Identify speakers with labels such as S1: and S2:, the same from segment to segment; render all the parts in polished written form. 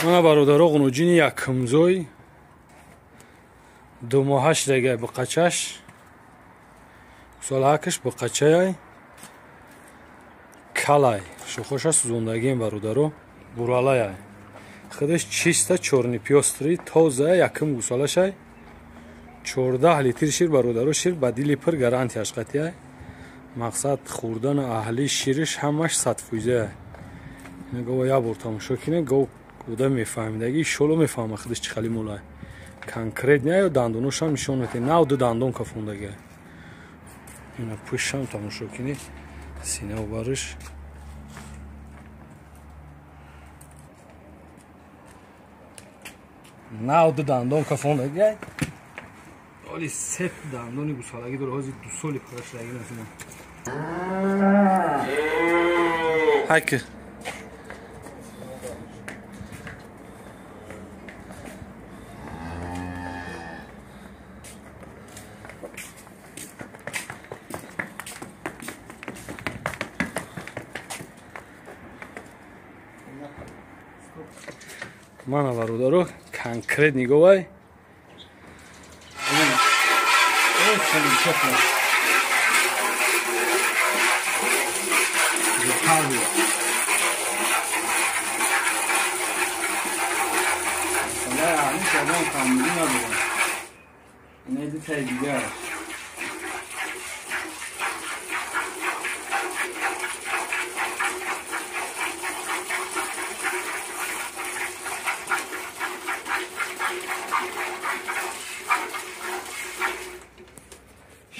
S1: Мана бародаро ғунуҷини якумзой 2 моҳа шидагай буқачаш. Гусолаакаш буқачаяй. Калай. Шохоша сӯзондагием бародаро. Буралаяй. Худаш чиста чорни пёстрый тоза якум гусолашай. 14 литр шир бародаро шир ба дили пир гарантияш қатияй. Мақсад хӯрдану аҳли шириш ҳамаш 100%. Ина гова як бор тамошо кине, гов одам мефаҳмидаги шоло мефаҳма худаш чӣ хали молай. Конкрет не ё дандоношам нишон медиҳ. Нав ду дандон кафондагиай. Ина пӯшам тамошо кине, синаву бариш. Нав ду дандон кафондагиай. Оли се дандони гусалагӣ дора, ҳозир 2 соли пурра шудаги насина. Ҳайки. Мана бародаро конкрет нигоҳай.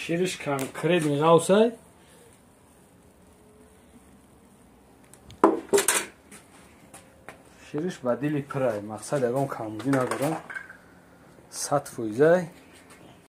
S1: Шириш конкретный ғавсай. Шириш ба дили пирай. Мақсад ягон камбудӣ надорам. 100%.